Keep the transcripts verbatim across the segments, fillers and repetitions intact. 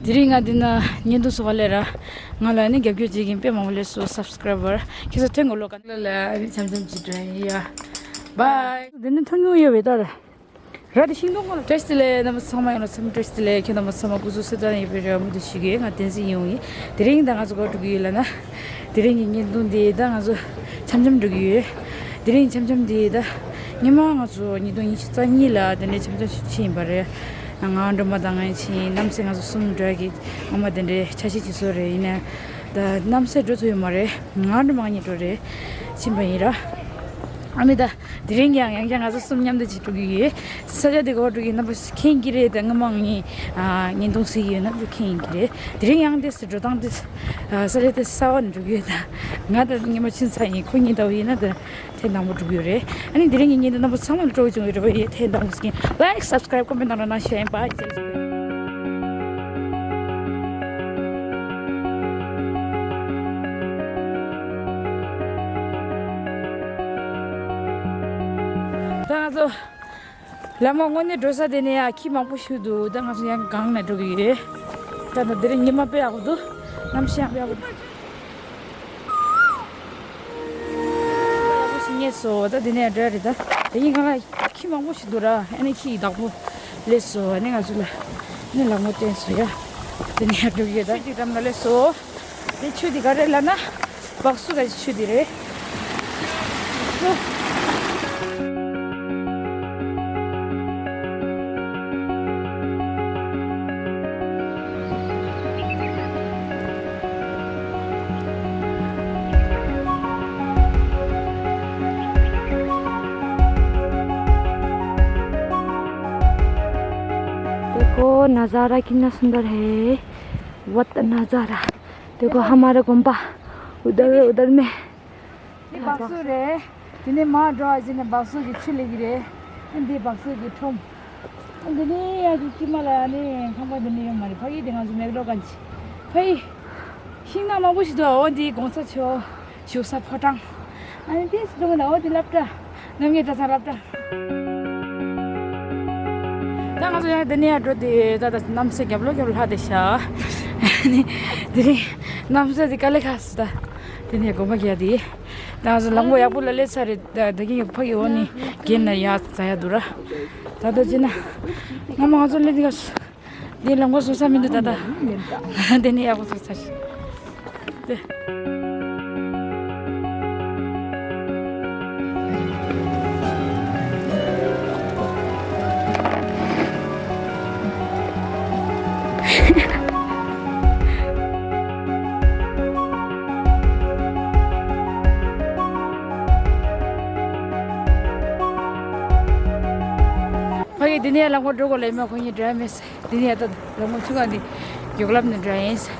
དེ་རིང་ང་འདི་ན་བརྙན་ཐུང་བཟོ་བ་ལས་ར། ང་ལ་ནི་རྒྱབ་སྐྱོར་བྱེད་མཁན་དཔེ་མང་པོ་སླེབས་སོང་། སབ་སི་ཀ་རའི་བར་ཁྱེད་ཚོ་ཐོན་དགོས་ལོ། ག་ལ་ལ་ཨ་ནི་འཆམ་འཆམ་ཅིག་འགྲོ་ཡིན་ཡ། བའི། འདི་ནི་ཐོན་མྱོང་ཡོད་པའི་ད་ར། ར་དེ་ཤིང་སྡོང་ག་ལ། བཀྲ་ཤིས་བདེ་ལེགས་རྣམ་པ་ཚང་མ། ཡོང་ལ་ཚང་མ་བཀྲ་ཤིས་བདེ་ལེགས། ཁྱེད་རྣམ་པ་ཚང་མ་སྐུ་གཟུགས་གསལ་ཐང་ཡིན་པའི་རེ་བ་མུ་མཐུད་ཞུ་གི། ང་བསྟན་འཛིན་ཡིན་ཡིན། དེ་རིང་ད་ང་ཚོ་ག་འགྲོ་གི་ཡོད་ལབ་ན། དེ་རིང་གི་བརྙན་ཐུང་འདི་ད་ང་ཚོ་འཆམ་འཆམ་འགྲོ་གི་ཡོད། དེ་རིང་འཆམ་འཆམ་འདི་ད་སྔོན་མ་ང་ཚོ་ཉིས་སྟོང་ཉི་ཤུ་རྩ་གཉིས་ལ་དེ་འདྲའི་འཆམ་འཆམ་ཞིག་ཕྱིན་ཡིན་པ་རེད། ང་སྒྲོལ་མ་དང་ང་ཕྱིན། རྣམ་སྲས་ང་ཚོ་གསུམ་འགྲོ་གི། ངོ་མ་དེ་འདྲའི་འཆར་གཞི་ཅིག་བཟོས་རེད། ཡིན་ན་ད་རྣམ་སྲས་འགྲོ་ཐུབ་ཡོད་མ་རེད། ང་སྒྲོལ་མ་ང་གཉིས་འགྲོ་རེད། ཕྱིན་པ་ཡིན་ར། ཨ་མི་ད། དེ་རིང་ཡང་ཡང་བསྐྱར་ང་ཚོ་གསུམ་མཉམ་དུ་ཅིག་འགྲོ་གི་ཡོད། ས་ཆ་དེ་ག་པར་འགྲོ་གི་ཡིན་ན་པ་མཁྱེན་གྱི་རེད། ད་སྔོན་མ་ངས་ཨ་བརྙན་ཐུང་གཟིགས་ཡོད་ན་དེ་མཁྱེན་གྱི་རེད། དེ་རིང་ཡང་དེ་སུ་འགྲོ་སྟངས་དེ་ས་ཆ་དེ་གསར་པ་ནས་འགྲོ་གི་ཡོད། ད་ང་ད་སྔོན་མ་ཕྱིན་ཚར་ཡིན། ཁོ་གཉིས་ལྟ་བུ་ཡིན་ན་ད་ཐེངས་དང་པོ་འགྲོ་གི་ཡོད་རེད། ཨ་ནི་དེ་རིང་གི་བརྙན་ཐུང་རྣམ་པ་ཚང་མ་ལ་སྤྲོ་བོ་བྱུང་ཡོད་རེད་པ། ཡིན་ཐེངས་དང་པོ་ཟིན། ལའིཀ་སབ་སི་ཀ་རའིབ་ཀོ་མེན་ཊི་ནང་ལ་གནང་ཤོག་ཡིན་པ། ད་ང་ཚོ་ལམ་ཁ་དངོས་གནས་འགྲོ་ས་དེ་ནས་ཡ་ཁྱི་མང་པོ་ཞིག་འདུག་ད་ང་ཚོ་ཡང་སྒང་ནས་འགྲོ་གི་ཡོད། ད་ད་དེ་རིང་ཉི་མ་དཔེ་ཡག་པོ་འདུག་གནམ་གཤིས་ཡང་དཔེ་ཡག་པོ་འདུག་ཡག་པོ་ཞིག་རྙེད་སོང་། ད་དེ་ནས་འགྲོ་ཡ་རེད། ད་དེ་གཉིས་སྒང་ལ་ཁྱི་མང་པོ་ཞིག་འདུག་ར། ཨ་ནི་ཁྱི་ཡི་བདག་པོ་སླེབས་སོང་། ཨ་ནི་ང་ཚོ་ལ་ཨ་ནི་ལམ་ཁ་སྟོན་སོང་ཡ། དེ་ནས་འགྲོ་གི་ཡོད། ད་ཁྱི་འགྲམ་ལ་སླེབས་སོང་། དེ་ཆུ་དེ་ག་རེ་ལབ་ན། སྦག་སུ་ག་ཆུ་དེ་རེད། देखो नज़ारा कितना सुंदर है। वत नज़ारा। देखो हमारा गोम्पा उधर, उधर में। འདི་སྦག་སུ་རེད། དེ་ནས་མར་འགྲོ་བ་ཅིག་ནས་སྦག་སུ་གི་ཆུ་སླེབས་ཀྱི་རེད། འདི་སྦག་སུ་གི་ཁྲོམ། འདི་ནས་ཡར་གྱི་དཀྱིལ་མ་ལ་ནི་ཁང་པ་འདི་འདྲ་ཡོད་མ་རེད། ཕ་གི་འདི་ང་ཚོ་མེག་ལོར་གན་ཇི། ཕ་གི་ཤིང་ནགས་མང་པོ་ཞིག་འདུག་འོ་འདི་གོང་ས་མཆོག་བཞུགས་ས་ཕོ་བྲང་། ཨ་ནི་དེ་སུ་འདུག་ན་འོ་འདི་སློབ་གྲྭ། རྣམ་རྒྱལ་གྲྭ་ཚང་སློབ་གྲྭ། ད་ང་ཚོ་ཡང་དེ་ནས་ཡར་འགྲོ་དེ་ད་ད་གནམ་སའི་རྒྱབ་ལོགས་རྒྱབ་ལོགས་ལྷག་བསྡད་ཤག་ནི་དེ་རིང་གནམ་ས་དེ་དཀའ་ལས་ཁག་སོང་། ད་དེ་ནས་དགོན་པ་རྒྱག་དེ། ད་ང་ཚོ་ལམ་གོ་ཡག་པོ་ལ་སླེབས་ཚར་རེད། ད་ད་གིན་ཕ་གི་འོག་ནས་རྒན་ལ་ཡར་འཛེག་ཡག་འདུག་ར། ད་ད་ཅི་ན་སྔ་མ་ང་ཚོ་སླེབས་དེ་ག་སོང་། འདི་ལམ་གོ་བཟོ་ས་མི་འདུག་ད་ད། དེ་ནས་ཡག་པོ་བཟོ་ཚར། དེ། ཕ་གི་འདི་ནས་ལམ་གོ་འགྲོ་དགོས་ལ་ཡིན་མ། ཁོ་གཉིས་འགྲོ་ཡ་མེད་ཟེར། འདི་ནས་ད་ལམ་གོ་ཆུང་ང་འདི་མགྱོགས་ལམ་ནས་འགྲོ་ཡ་ཡིན་ཟེར།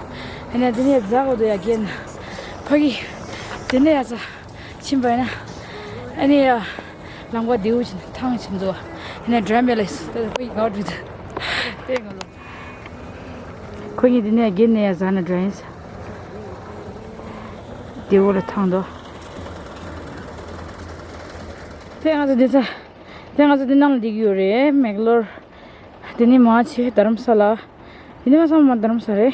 ཨ་ནི་འདི་ནས་འཛེག་དགོས་འདུག་ཡ། རྒན་ཕ་གི་འདི་ནས་ཡ་ཚ་ཕྱིན་པ་ཡིན་ན། ཨ་ནི་ཡ་ལམ་གོ་བདེ་བོ་ཕྱིན་ཐང་ཕྱིན་འདུག་ཨ་ནི་འགྲོ་ཡ་མེད་ལ་ཡིན་ཟེར། ད་ཕ་གི་ག་བ་འགྲོ་འདུག་དེ་ང་ལ། ཁོ་གཉིས་འདི་ནས་རྒན་ནས་ཡ་འཛེག་ནས་འགྲོ་ཡ་ཡིན་ཟེར། བདེ་བོ་ལ་ཐང་འདུག་དེ་ང་ཚོ་འདི་ཚ། དེ་ང་ཚོ་འདི་ནང་ལ་བསྡད་ཀྱི་ཡོད་རེད། མེག་ལོར། དེ་ནས་མར་ཕྱིན་རྡ་རམ་ས་ལ། དེ་ནས་མར་ཚང་མ་རྡ་རམ་ས་རེད།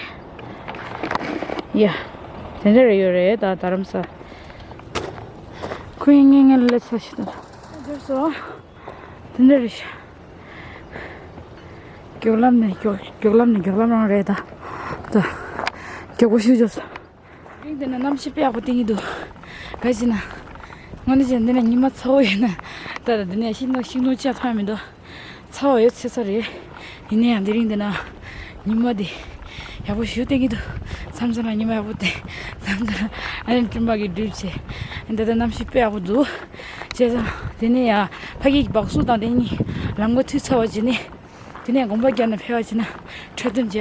ཡ། དེ་འདྲ་རེད་ཡོད་རེད། ད་རྡ་རམ་ས། ཁོ་ཡིན་ངེས་ངེས་ལ་ལས་ས་ཞིག་ད། འབྱོར་སོང་། དེ་འདྲ་རེད་ཤག་མགྱོགས་ལམ་ནས་མགྱོགས་མགྱོགས་ལམ་ནས་མགྱོགས་ལམ་རང་རེད་ད། ད། མགྱོགས་པོ་ཞིག་འབྱོར་སོང་། དེ་རིང་འདི་ན་གནམ་གཤིས་དཔེ་ཡག་པོ་སྟོན་གྱི་འདུག་ག་ཅི་ན། དངོས་གནས་བྱས་ན་འདི་ན་ཉི་མ་ཚ་བོ་ཡོད་ན། ད་ད་འདི་ནས་ཤིང་སྡོང་ཤིང་སྡོང་བཅག་ཐུབ་ཡ་མི་འདུག་ཚ་བོ་ཡོད་ཚེ་ཚ་རེད། ཡིན་ན་ཡང་དེ་རིང་འདི་ན་ཉི་མ་འདི་ཡག་པོ་ཞེ་པོ་སྟོན་གྱི་འདུག་མཚམས་མཚམས་ལ་ཉི་མ་ཡག་པོ་སྟོན། མཚམས་མཚམས་ལ་ཨ་ནི་སྤྲིན་པ་གིས་སྒྲིབ་བྱས། ད་ལྟ་གནམ་གཤིས་དཔེ་ཡག་པོ་འདུག་བྱས་ཙང་དེ་ནས་ཡང་ཕ་གི་གི་སྦག་སུ་དང་དེ་གཉིས་ལམ་ཁ་མཐུད་ཚར་བ་བྱས་ནས། དེ་ནས་དགོན་པ་རྒྱབ་ནས་ཕེབས་པ་བྱས་ན་འཕྲོད་བསྟེན་བྱས་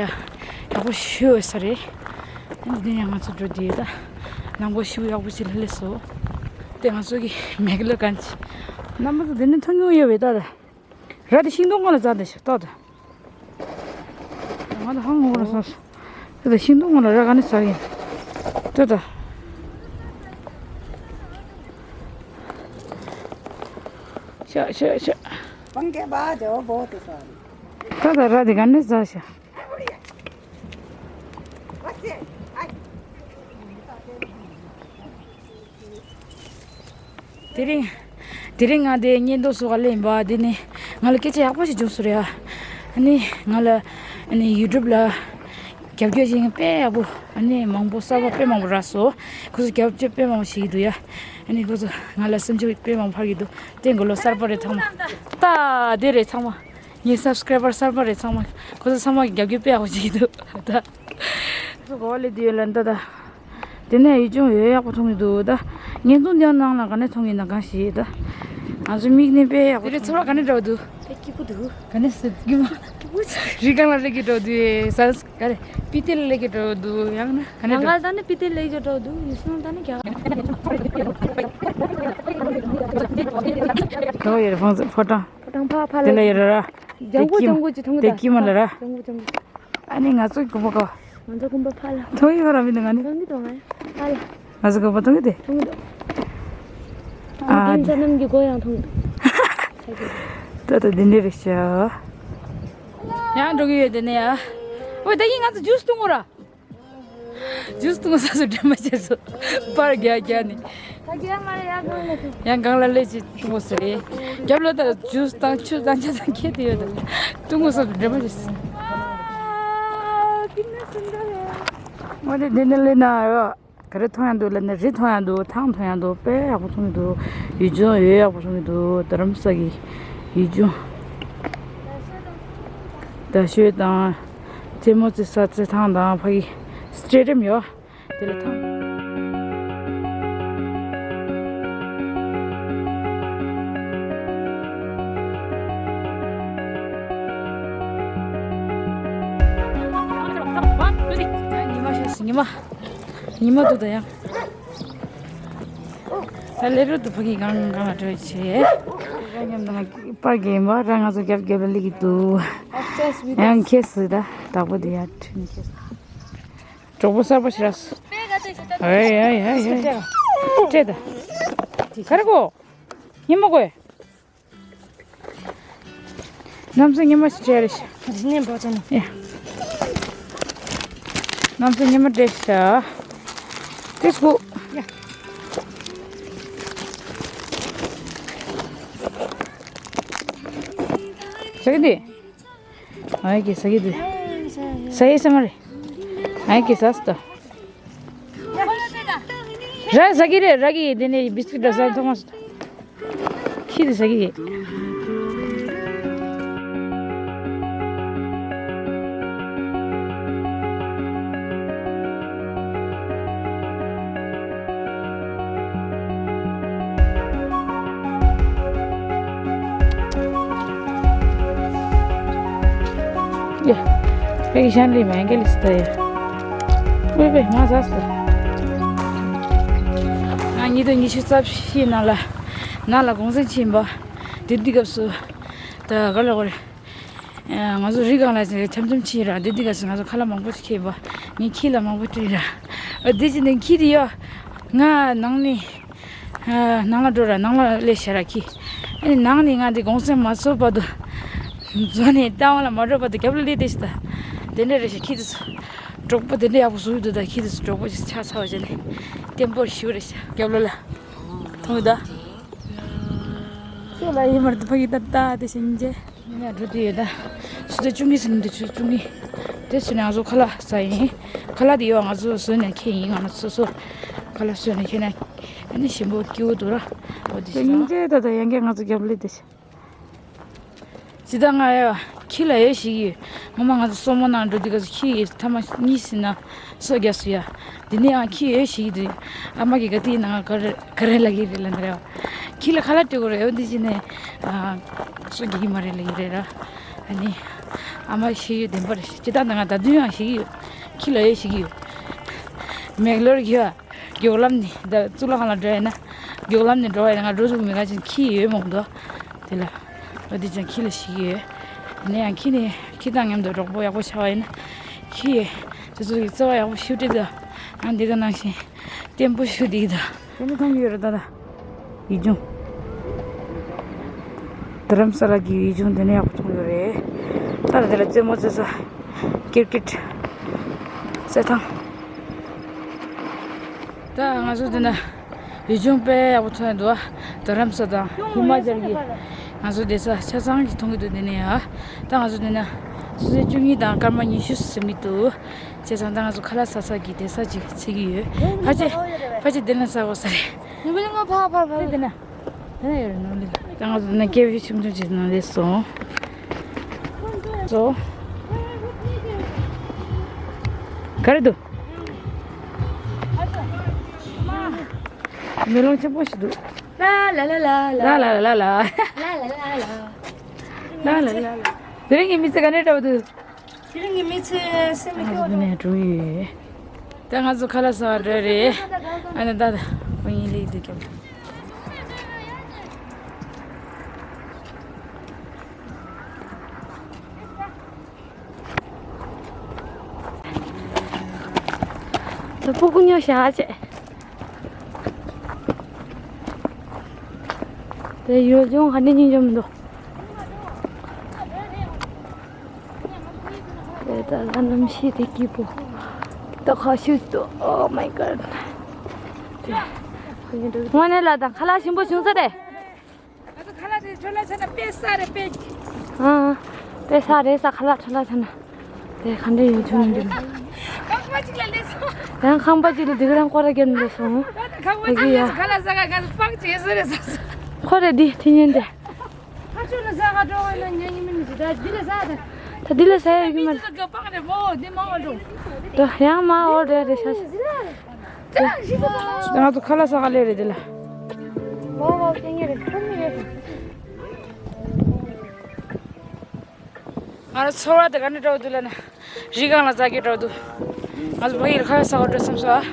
ཡག་པོ་ཞེ་པོ་ཡོད་ས་རེད། དེ་ནས་ཡང་ང་ཚོ་འགྲོ་དུས་ད་ལམ་ཁ་ཞེ་པོ་ཡག་པོ་ཞིག་ལ་སླེབས་སོང་། དེ་ང་ཚོ་གི་མེག་ལོར་གན་ཇི། རྣམ་པ་ཚོ་འདི་ནས་ཐོན་མྱོང་ཡོད་པས་ད་ར། ར་དེ་ཤིང་སྡོང་སྒང་ལ་འཛེགས་བསྡད་ཤག་ལྟོས་དང་། ང་ད་ཧང་ངོ་ར་སོང་སོང་། དེ་ད་ཤིང་སྡོང་སྒང་ལ་ར་ག་ནས་འཛེགས་ཡིན། ལྟོས་དང་། ཤ་ཤ་ཤ། पंखे बाज हो बहुत सारी। ད་ད་ར་དེ་ག་ནས་འཛེགས་ཤག་དེ་རིང་། དེ་རིང་ང་དེ་བརྙན་ཐུང་བཟོ་ག་སླེབས་ཡིན་པ། དེ་ནི་ང་ལ་སྐད་ཆ་ཡག་པོ་ཞིག་བྱུང་སོང་རེད་ཨ། ཨ་ནི་ང་ལ་ཨ་ནི་ཡུ་ཊུབ་ལ་རྒྱབ་སྐྱོར་བྱེད་མཁན་དཔེ་ཡག་པོ། ཨ་ནི་མང་པོ་གསར་པ་དཔེ་མང་པོ་རག་སོང་། ཁོ་ཚོ་རྒྱབ་སྐྱོར་དཔེ་མང་པོ་བྱེད་ཀྱི་འདུག་ཡ། ཨ་ནི་ཁོ་ཚོ་ང་ལ་སེམས་ཤུགས་དཔེ་མང་པོ་འཕར་གྱི་འདུག་དེ་འགོ་ལོ་གསར་པ་རེད་ཚང་མ། ད་དེ་རེད་ཚང་མ། ངའི་སབ་སི་ཀ་རའི་བར་གསར་པ་རེད་ཚང་མ། ཁོ་ཚོ་ཚང་མ་གི་རྒྱབ་སྐྱོར་དཔེ་ཡག་པོ་བྱེད་ཀྱི་འདུག་ད། ཁོ་ཚོ་གོ་བ་ལེན་དུས་ཡོད་ལ་འདི་ད། དེ་ནས་ཡུལ་ལྗོངས་ཡོད་ཡག་པོ་མཐོང་གི་འདུག་ད། བརྙན་ཐུང་འདིའི་ནང་ལ་ག་ནས་མཐོང་གི་ན་གང་ཞིག་ད། ང་ཚོ་མིག་ནི་དཔེ་ཡག་པོ། དེ་རིང་ཚོར་བ་ག་ནས་འདྲ་བ་འདུག་དཔེ་སྐྱིད་པོ་འདུག་ག་ནས་ཟེར་སྐྱིད་པོ། སྐྱིད་པོ་ཞིག་རི་སྒང་ལ་སླེབས་ཀྱི་འདྲ་བ་འདུག་ས་ག་རེ་པི་ཏི་ལ་སླེབས་ཀྱི་འདྲ་བ་འདུག་ཡང་ན་ག་ནས་ནང་འདྲ། ཁ་ལ་ད་ནི་པི་ཏི་ལ་སླེབས་ཀྱི་འདྲ་བ་འདུག་ཡུལ་སྲུང་ད་ནི་རྒྱ་གར། དོ་ཡོད་རེད་ཕང་ཚོ་ཕོ་བྲང་། ཕོ་བྲང་ཕ་ཕ་དེ་ལ་ལ་ཡོད་ར་ར། ལྗང་གུ་ལྗང་གུ་ཅིག་མཐོང་གི་དེ་ད་དཀྱིལ་མ་ལ་ར། ལྗང་གུ་ལྗང་གུ། ཨ་ནི་ང་ཚོ་གོམ་པ་གོ། ང་ཚོ་གོམ་པ་ཕ་ལ། མཐོང་གི་ཁོ་རང་མི་འདུག་ང་ནི། མཐོང་གི་འདུག་ང་ཕ་ལ། ང་ཚོ་གོམ་པ་མཐོང་གི་དེ། མཐོང་གི་འདུག་ཨ་ཨ་དེ་ས་གནམ་གྱི་སྒོ་ཡང་མཐོང་གི་འདུག་ད་ད་དེ་འདྲ་རེད་ཤག་ཡང་འགྲོ་གི་ཡོད་དེ་ནས་ཡ། ཨོ་ད་ཡིན་ང་ཚོ་ཇུས་འཐུང་གོ་ར། ཇུས་འཐུང་ས་སུ་འདྲེན་མ་བྱས་སོ། པར་རྒྱག་རྒྱག་ནི། ད་རྒྱག་མ་རེད་ཡ་གང་ལ་ཐུག་ཡང་གང་ལ་ལས་ཅི་འཐུང་བ་ཟེར་རེད། རྒྱབ་ལ་ད་ཇུས་དང་ཆུ་དང་ཆ་དང་ཁྱེད་དེ་ཡོད་ད། འཐུང་ས་སུ་འདྲེན་མ་བྱས་སོ། ཨ་ཀི་ནི་སུན་དར་ཡ། ང་དེ་དེ་ནས་ལས་ན་ཡོད། ག་རེ་མཐོང་ཡང་འདུག་ལབ་ན་རི་མཐོང་ཡང་འདུག་ཐང་མཐོང་ཡང་འདུག་དཔེ་ཡག་པོ་མཐོང་གི་འདུག་ཡུལ་ལྗོངས་ཡོད་ཡག་པོ་མཐོང་གི་འདུག་རྡ་རམ་ས་གི་ཡུལ་ལྗོངས། རྡ་ཤོད་དང་། རྩེད་མོ་རྩེ་ས་རྩེད་ཐང་དང་ཕ་གི་སི་ཊེ་ཌི་ཡམ་ཡོད། དེ་ལ་ཐང་། ཉི་མ་ཤར་སོང་ཉི་མ། ཉི་མ་འདུག་ད་ཡང་། ད་ལས་རོགས་དུ་ཕ་གི་གང་གང་ལ་འགྲོ་ཆེ། ར་མཉམ་དུ་ང་པར་རྒན་པ་ར་ང་ཚོ་རྒྱབ་རྒྱབ་ལ་སླེབས་ཀྱི་འདུག་ཡང་ཁྱེད་སུ་ད་བདག་པོ་དེ་ཡར་ཁྲིད་ནས་ཁྱེད་སུ། གྲོགས་པོ་གསར་པ་ཞིག་རག་སོང་། ཨེ་ཨེ་ཨེ་ཨེ། སྤྲད་ད། ག་རེ་གོ། ཉི་མ་གོ། གནམ་ས་ཉི་མ་ཞིག་བྲལ་རེད་ཤག་གནས་འབོ་ཚ་ནས། ཡ། གནམ་ས་ཉི་མ་བྲལ་ཤག་ཏེ་སྐུ། ཡ། ཟ་གི་འདི། ཨའི་གི་ཟ་གི་འདི། ཟ་ཡི་ཟ་མ་རེད། ཨའི་གི་ཟ་སྟ། ར་ཟ་གི་རེད་ར་གི་འདི་ནས་བི་སི་ཀིཊ་ཟ་ཐོག་མ་སྟ། ཁྱི་དེ་ཟ་གི་ཡོད། ཡ། ཕ་གི་ཤན་ལི་མ་ཡང་ག་ལི་སི་ཏ་ཡ། ཝེ་ཝེ་མ་ཟ་སི་ཏ། ང་ཉིས་སྟོང་ཉི་ཤུ་རྩ་བཞི་ནང་ལ་ནང་ལ་གུང་སེང་ཕྱིན་པ། དེ་དུས་སྐབས་སུ་ད་ག་ལ་གོ་རེ། ང་ཚོ་རི་སྒང་ལ་འཆམ་འཆམ་ཕྱིན་ར་དེ་དུས་སྐབས་སུ་ང་ཚོ་ཁ་ལག་མང་པོ་ཞིག་ཁྱེར་བ། ངས་ཁྱི་ལ་མང་པོ་སྤྲད་ར། དེ་ཕྱིན་ནས་ཁྱི་དེ་ཡོ། ང་ནང་ནས། ནང་ལ་འགྲོ་ར་ནང་ལ་སླེབས་ཤག་ར་ཁྱི། ཨ་ནི་ནང་ནས་ང་འདི་གུང་སེང་མ་ཚོགས་བར་དུ། འཛོ་ནས་ལྟ་བ་ལ་མ་འགྲོ་བར་དུ་རྒྱབ་ལ་སླེབས་ཏེ་ཤི་ད། དེ་འདྲ་རེད་ཤག་ཁྱི་དེ་ཚོ། གྲོགས་པོ་དེ་འདྲ་ཡག་པོ་བཟོ་གི་འདུག་ད་ཁྱི་དེ་ཚོ་གྲོགས་པོ་ཞིག་ཆགས་ཚར་བ་བྱས་ནས། བརྟན་པོར་ཞུ་རེད་ཤག་རྒྱབ་ལ་ལ། མཐོང་གི་ད། ཁྱོད་ལ་ཡིན་མར་དུ་ཕ་གི་ད་ད་དེ་ཤིང་རྗེ། ཡིན་ན་འགྲོ་དུས་ཡོད་ད། སུ་ད་ཆུང་གི་སུ་ནི་འདི་ཆུ་ཆུང་གི། དེ་སུ་ནི་ང་ཚོ་ཁ་ལག་ཟ་ཡིན། ཁ་ལག་དེ་ཡོད་ང་ཚོ་བཟོས་ནས་ཁྱེར་ཡིན་ང་ཚོ་སོ་སོ། ཁ་ལག་བཟོས་ནས་ཁྱེར་ན། ཨ་ནི་ཞིམ་པོ་སྐྱིད་པོ་འདུག་ར། འོ་དེ་ཤིང་རྗེ་ད་ད་ཡང་གི་ང་ཚོ་རྒྱབ་ལི་དེ་ཤི། ཇི་ལྟར་ང་ཡ་ཁྱི་ལ་ཡོད་ཞིག་ཡོད། ངོ་མ་ང་ཚོ་སོ་མོ་ནང་འགྲོ་དུས་སྐབས་སུ་ཁྱི་ཡི་ཐ་མ་གཉིས་ཟིན་ན་སོ་རྒྱག་སུ་ཡ། འདི་ནས་ཡང་ཁྱི་ཡོད་ཞིག་འདུག་ཨ་མ་གི་ག་དུས་ནང་ག་རེ་ག་རེ་ལབ་ཀྱི་རེད་ལབ་ན་རེད་བ། ཁྱི་ལ་ཁ་ལག་སྤྲད་དགོས་རེད་འོ་འདི་བྱས་ནས་སོ་རྒྱག་གི་མ་རེད་ལབ་ཀྱི་རེད་ར། ཨ་ནི་ཨ་མ་ཤེས་ཡོད་བདེན་པ་རེད་ཇི་ལྟར་ང་ད་དུང་ཡང་ཤེས་ཀྱི་ཡོད། ཁྱི་ལ་ཡོད་ཤེས་ཀྱི་ཡོད། མེག་ལོར་གྱི་བ། མགྱོགས་ལམ་ནས་ད་གཙུག་ལག་ཁང་ལ་འགྲོ་ཡ་ན། མགྱོགས་ལམ་ནས་འགྲོ་བ་ཡིན་ན་ང་འགྲོ་ཐུབ་མེད་ག་ཅིག་ཁྱི་ཡོད་མང་འདུག་དེ་ལ། འོ་དེ་ཅང་ཁྱི་ལ་ཞིག་ཡོད། ནས་ཡང་ཁྱི་ནི་ཁྱི་དང་མཉམ་དུ་གྲོགས་པོ་ཡག་པོ་ཆགས་པ་ཡིན་ན། ཁྱི་ཡོད། དེ་ཚོ་གི་བརྩེ་བ་ཡག་པོ་ཞིག་སྤྲད་ད། ང་འདི་ག་ནང་བཞིན་བརྟན་པོ་ཞིག་བསྡད་ད། དེ་ནི་མཐོང་གི་ཡོད་རེད་ད་ད། ཡུལ་ལྗོངས། རྡ་རམ་ས་ལ་གི་ཡུལ་ལྗོངས་དེ་ནི་ཡག་པོ་མཐོང་གི་ཡོད་རེད། ད་ད་དེ་ལ་རྩེད་མོ་རྩེ་ས། ཀིར་ཀིཊ། རྩེད་ཐང་། ད་ང་ཚོ་འདི་ན་ ཡུལ་ལྗོངས་དཔེ་ཡག་པོ་མཐོང་ཡོད་འདུག་རྡ་རམ་ས་དང་ཧི་མ་ཅལ་གྱི་ང་ཚོ་བསྡད་ས་ཆ་ཚང་གི་མཐོང་གི་འདུག་འདི་ནས་ཡ། ད་ང་ཚོ་འདི་ན་སོ་སོའི་བཅུ་གཉིས་དང་སྐར་མ་ཉི་ཤུ་ཟིན་གྱི་འདུག་བྱས་ཙང་ད་ང་ཚོ་ཁ་ལག་ཟ་ས་གི་བསྡད་ས་ཅིག་འཚོལ་གྱི་ཡོད། ཕལ་ཆེར་ཕལ་ཆེར་འདི་ན་ཟ་དགོས་ས་རེད། ནུ་བོ་ལི་ང་ཕ་ཕ་ཕ་དེ་འདི་ན། ད་ང་ཚོ་ན་སྐད་ཆ་ཆུང་ཆུང་ཅིག་ནང་སླེབས་སོང་། སོ། ག་རེ་འདུག་མེ་ལོང་ཆེན་པོ་ཞིག་འདུག་ལ་ལ་ལ་ལ་ལ། ལ་ལ་ལ་ལ། ལ་ལ་ལ་ལ། ལ་ལ་ལ་ལ། དེ་རིང་གི་མི་ཚེ་ག་འདྲ་འདྲ་བོ་འདུག་དེ་རིང་གི་མི་ཚེ་སེམས་ནས་སྐྱོ་བོ་ནས་འགྲོ་ཡི་ཡོད། ད་ང་ཚོ་ཁ་ལག་ཟ་བར་འགྲོ་རེད། ཨ་ནི་ད་ད་ཁོ་གཉིས་སླེབས་འདུག་ཀྱང་། ད་སྤུ་གུ་ཉོ་བཞག་བྱས། དེ་ཡུལ་ལྗོངས་ག་ནས་ཉིན་འཇོམས་འདུག་དེ་ལྟར་གནམ་གཤིས་དེ་སྐྱིད་པོ། ད་ཁ་ཤུགས་འདུག Oh my god. དངོས་གནས་ལ་དང་ཁ་ལག་ཞིམ་པོ་བྱུང་ས་རེད། ང་ཚོ་ཁ་ལག་དེ་ཁྲོ་ལ་ཆ་ན་དཔེ་ས་རེད་དཔེ། ཨང་། དཔེ་ས་རེད་ས་ཁ་ལག་ཁྲོ་ལ་ཆ་ན། དེ་ག་འདྲ་ཡོད་ཆུང་འདི། ཁང་པ་གཅིག་ལ་སླེབས་སོང་། ཡང་ཁང་པ་གཅིག་ལ་དེ་ག་རང་སྐོར་ར་རྒྱབ་ནས་སླེབས་སོང་། ད་ཁང་པ་གཅིག་ལ་ཡ། ཁ་ལག་ཟ་ག་ང་ཚོ་སྤང་བྱེད་ས་རེད་ས། ཁོ་རེད་འདི་དེ་ཉིན་དེ། ཁ་ཆུ་ལ་ཟ་ག་འགྲོ་བ་ན་ཉན་ཉི་མི་མི་ཞིག་ད་འདི་ལ་ཟ་ད། ད་འདི་ལ་ཟ་ཡོད་ཀྱི་མ་རེད། མི་ཚོ་ག་སྤང་རེད་མོ་འདི་མ་བ་འགྲོ། ད་ཡང་མ་འོ་རེད་རེད་ཤ་ཤ། ང་ཚོ་ཁ་ལག་ཟ་ག་སླེབས་རེད་དེ་ལ། ང་རང་ཚོར་བ་དེ་ག་ནས་འདྲ་བོ་འདུག་ལབ་ན། རི་སྒང་ལ་ཟ་གི་འདྲ་བོ་འདུག་ང་ཚོ་ཕ་གིར་ཁ་ལག་ཟ་ག་འགྲོ་བསམ་སོང་ཨ།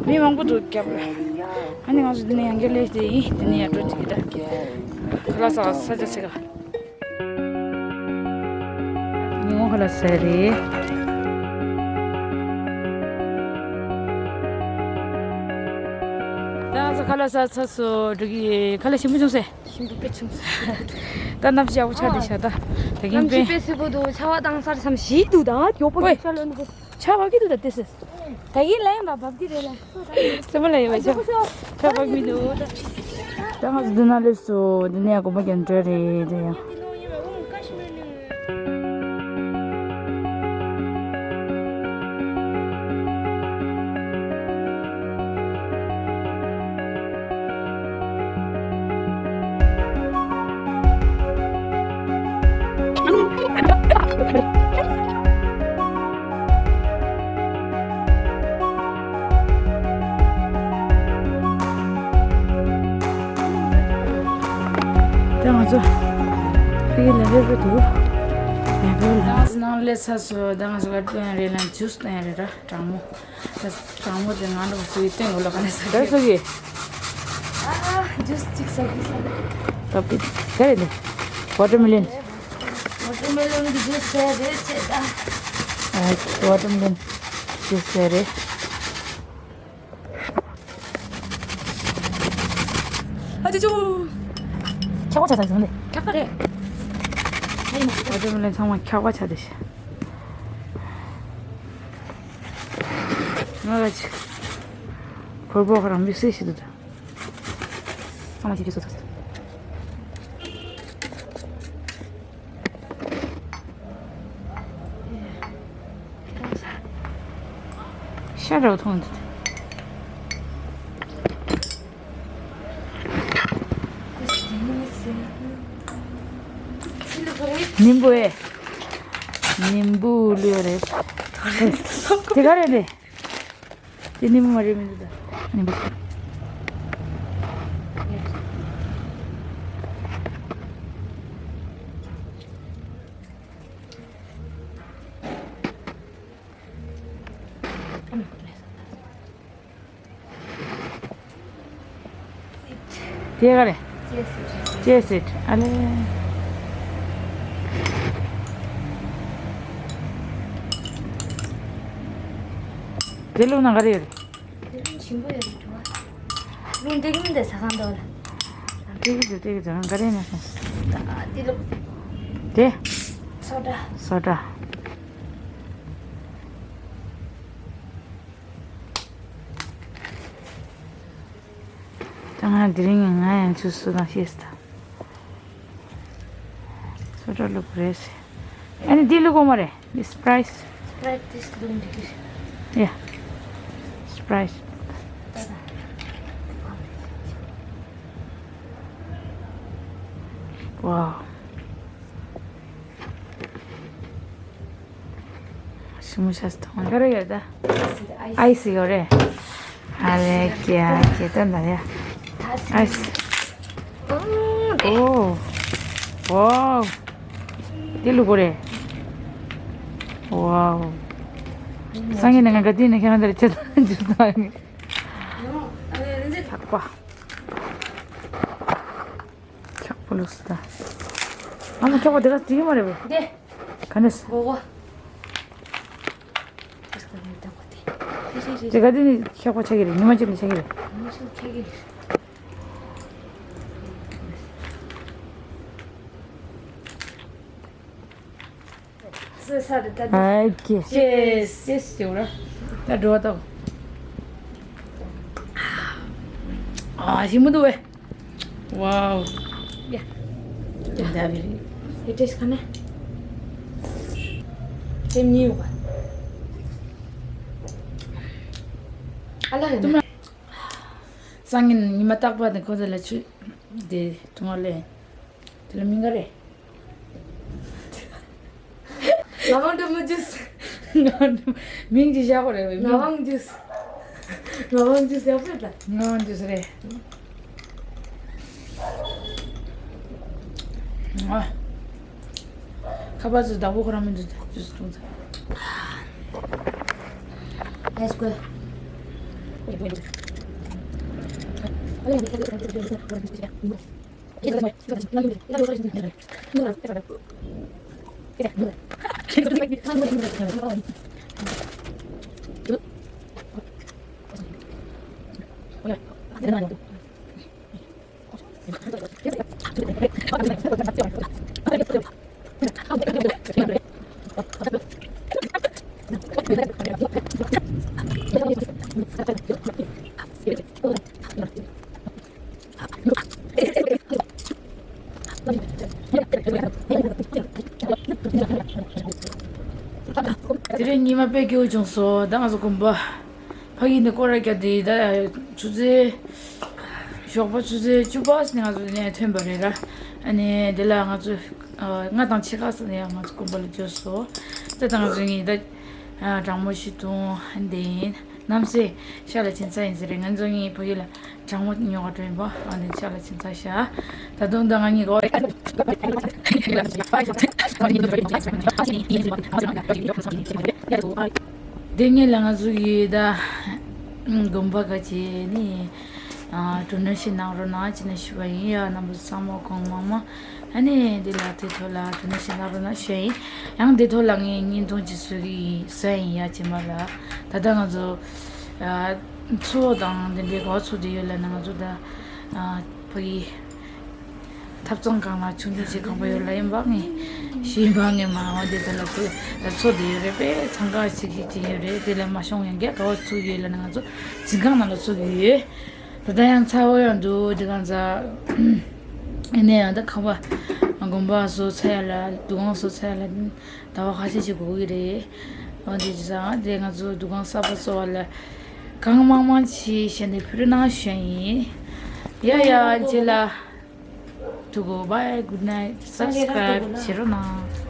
མི་མང་པོ་འདུག་རྒྱབ་ལ། ཨ་ནི་ང་ཚོ་འདི་ནས་ཡང་བསྐྱར་སླེབས་ཏེ་ཡིན་འདི་ནས་ཡར་འགྲོ་ཅིག་གི་ད། ཁ་ལག་ཟ་ག་ས་ཆ་ཟེར་ག་ཉིན་མོ་ཁ་ལག་ཟ་རེད། ད་ང་ཚོ་ཁ་ལག་ཟ་ཚར་སོང་། འགྲོ་གི་ཡོད། ཁ་ལག་ཞིམ་པོ་བྱུང་ཟེར། ཞིམ་པོ་དཔེ་བྱུང་སོང་། ད་གནམ་གཤིས་ཡག་པོ་ཆགས་བསྡད་ཤག་ད་ད་གིན་གནམ་གཤིས་དཔེ་དཔེ་སྲིད་པོ་འདུག་ཆར་པ་བཏང་ཚར་བསམ་ཞིག་འདུག་ད་མགྱོགས་པོ་ཨོའི། མགྱོགས་ཤར་ལོན་པོ། ཆར་པ་གི་འདུག་ད་ལྟོས་ཟེར། ད་གིན་ལན་མ་བབ་ཀྱི་རེད་ལ། རྩེད་མོ་ལ་ཡོད་པ་ཆོག་ཆོག་པ་མི་འདུག་ད་ང་ཚོ་འདི་ན་སླེབས་སོང་། འདི་ནས་ཡང་དགོན་པ་རྒྱབ་འགྲོ་རེད་དེ་ཡང་། ད་ང་ཚོ་ཕ་གི་ལ་རེ་རེ་འདུག་ལ་རེ་ལ། ད་ང་ཚོ་ནང་སླེབས་ཚར་སོང་། ད་ང་ཚོ་ག་རེ་རེད་ལ་ཇུས་དང་ཡ་རེད་ར་གྲང་མོ། ད་གྲང་མོ་དེ་ང་འགྲོ་སུ་ཡི་སྟེང་འོ་ལ་ག་ནས་ཟ་ག་རེ་ཟ་གི་ཨ་ཇུས་གཅིག་ཟ་གི་ཟ་གི་ད་པི་ག་རེ་འདི་ཝ་ཊར་མེ་ལོན། ཝ་ཊར་མེ་ལོན་གི་ཇུས་ཟ་རེད་ཅེས་ད། ཨ་ཝ་ཊར་མེ་ལོན་ཇུས་ཟ་རེད། ཨ་ཅོ་ཅོ། འཁྱག་པ་ཆགས་ཚར་སོང་ནི། འཁྱག་པ་རེད། ཨ་ཅོ་མི་ལ་ཚང་མ་འཁྱག་པ་ཆགས་བསྡད་ཤག་ང་ལ་ཅིག་བོད་པོ་ཁ་རང་མི་སྲིད་ཞིག་འདུག་ད་ཚང་མ་ཅིག་ཅིག་བཟོ་ཚར་སོང་། ཤ་འདྲ་བོ་མཐོང་འདུག་ནིམ་བུ་ཨེ། ནིམ་བུ་ལོས་རེད། དེ་ག་རེ་རེད། དེ་ནི་མ་རེད་མི་འདུག་ད། ནི་མ། དེ་ག་རེད། ཅེ་སིད། ཨ་ལེ། དེ་ལུགས་ན་ག་རེ་ཡོད་རེད། དེ་ལུགས་ཞིམ་པོ་ཡོད་རེད་འགྲོ་བ། ལུང་འདྲེ་གི་མི་འདི་ཟ་ཁང་འདུག་ལ། དེ་གི་དེ་གི་དེ་ག་རེ་ན་སོང་། ད་དེ་ལུགས། དེ། སོ་ཌ། སོ་ཌ། ང་དེ་རིང་ང་ཡང་ཆུ་སུ་དང་ཤེས་ད། སོ་ཏྲ་ལུག་རེད་ཟེར། ཨ་ནི་འདི་ལུག་གོ་མ་རེད། This price. Price this don't take. Yeah. This price. Wow. ཤི་མོ་ཤ་སྟོང་ག་རེ་ཡོད་ད། ཨའི་སི་ཡོད་རེད། ཨ་ལེ་ཀྱ་ཀྱ་ད་ད་ཡ། ཨའི་སི། ཨོ། ཝའོ། དེ་ལུག་གོ་རེད། ཝའོ། སང་ཉིན་ནས་ང་ག་དུས་ནས་ཁྱེད་རང་འདིར་ཆེད་དུ་འཇུག་ཐུབ་ཨ་ནི། ཁྱག་པ། ཁྱག་པོ་ལུགས་སུ་ད། ཨ་མ་ཁྱག་པོ་དེ་ག་དེ་གི་མ་རེད་པས། དེ། ག་ནས། མགོ་བོ། དེ་ག་དེ་ནི་ཁྱག་པོ་ཆགས་ཀྱི་རེད། ཉི་མ་གཅིག་ལ་ཆགས་ཀྱི་རེད། ཉི་མ་གཅིག་ལ་ཆགས་ཀྱི་རེད། ཨའི་ཀྱེ། ཅེས་ཅེས་ཟེར་ར། ད་འགྲོ་བ་ལྟ། ཨ་ཞིམ་མོ་འདུག་བས། ཝའོ། ཡ། ད་བི་རི། ཡ་ཏེས་ཁ་ནས། ཏེ་མི་ཡོད་པ། ཨ་ལ་ཧེ་ན། སང་ཉིན་ཉི་མ་རྟག་པར་དེ་ཁོ་ཚོ་ལ་ཆུ་དེ་དུང་བ་ལེན། དེ་ལ་མི་འགའ་རེད། ངག་དབང་སྒྲོལ་མ་ཇུས། ངག་དབང་སྒྲོལ་མ། མིང་ཅིག་བཞག་པ་རེད་པས། ངག་དབང་ཇུས། ངག་དབང་ཇུས་ཡག་པོ་རེད་ད། ངག་དབང་ཇུས་རེད། ཨ། ཁ་པར་ཚོ་བདག་པོ་ཁོ་རང་མི་འདུག་ཇུས་འཐུང་ཚར། Let's go. དེ་རིང་ཉི་མ་དཔེ་སྐྱིད་པོ་བྱུང་སོང་། ད་ང་ཚོ་དགོན་པ་ཕ་གི་འདི་སྐོར་ར་རྒྱག་དེ་ད་ཆུ་ཚོད་ཞོགས་པ་ཆུ་ཚོད་བཅུ་པ་ནས་ང་ཚོ་ནས་ཐོན་པ་རེད་ར། ཨ་ནི་དེ་ལ་ང་ཚོ་ལྔ་དང་ཕྱེད་ཀ་ཙམ་ནས་ང་ཚོ་དགོན་པ་ལ་འབྱོར་སོང་། ད་ད་ང་ཚོ་གཉིས་ད་གྲང་མོ་ཞིག་འཐུང་། ཨ་ནི་དེ་ཡིན། ནམ་སེ་ཤ་ལ་ཕྱིན་ཚར་ཡིན་ཟེར་རེད། ང་ཚོ་གཉིས་ཕ་གི་ལ་གྲང་མོ་ཉོ་ག་འགྲོ་ཡིན་པ། ཨ་ནི་ཤ་ལ་ཕྱིན་ཚར་ཤག་ད་དུང་ད་ང་གཉིས་གོ། དེ་ངེད་ལ་ང་ཚོ་གི་ད་དགོན་པ་ག་ཅེ་ནི་ཨ་ཌོ་ནེ་ཤན་གནང་རོགས་གནང་ཅེས་ནས་ཞུ་བ་ཡིན་ཡ། རྣམ་པ་ཚང་མ་གང་མང་མང་། ཨ་ནི་འདི་ལ་དེ་ཐོག་ལ་ཌོ་ནེ་ཤན་གནང་རོགས་གནང་ཞུ་ཡ་ཡིན། ཡང་འདི་ཐོག་ལ་ངས་བརྙན་ཐུང་ཅིག་བཟོ་གི་ཡིན་བཟོ་ཡ་ཡིན་ཡ། རྗེས་མ་ལ་ད་ལྟ་ང་ཚོ་ཨ་མཚོ་དང་འདི་འདྲའི་གོ་མཚོ་དེ་ཡོད་ལ་ནི་ང་ཚོ་ད་ཨ་ཕ་གི་ཐབ་ཚང་སྒང་ལ་ཆུང་ཆུང་ཞིག་གང་པོ་ཡོད་ལ་ཡིན་པ་ངས་ཤེས་པ་ངས་མ་འོང་དེ་ཚོ་ལ་ཚོ་ཚོ་དེ་ཡོད་རེད་པས། འཚང་ཁ་ཤིག་ཤིག་ཅིག་ཡོད་རེད། དེ་ལ་མ་ཤོང་ཡང་རྒྱ་ག་བ་ཚུགས་ཡོད་ལ་ནི་ང་ཚོ་འཛིན་ཁང་ནང་ལ་ཚུགས་ཡོད། ད་ལྟ་ཡང་ཚ་བོ་ཡང་འདུག་དེ་གང་ཚ་ཡིན་ན་ཡང་ད་ཁ་བ་དགོན་པ་བཟོ་ཚར་ཡ་ལ་འདུ་ཁང་བཟོ་ཚར་ཡ་ལ་ཟླ་བ་ཁ་ཤས་ཤིག་འགོར་གི་རེད། འོ་དེ་བྱས་ཙང་དེ་ང་ཚོ་འདུ་ཁང་གསར་པ་བཟོ་བ་ལ་གང་མང་མང་ཅིག་ཞལ་འདེབས་ཕུལ་གནང་ཞུ་ཡ་ཡིན། ཡ་ཡ་རྗེས་ལ། To go. Bye. Good night. Subscribe བྱེད་རོགས་གནང་།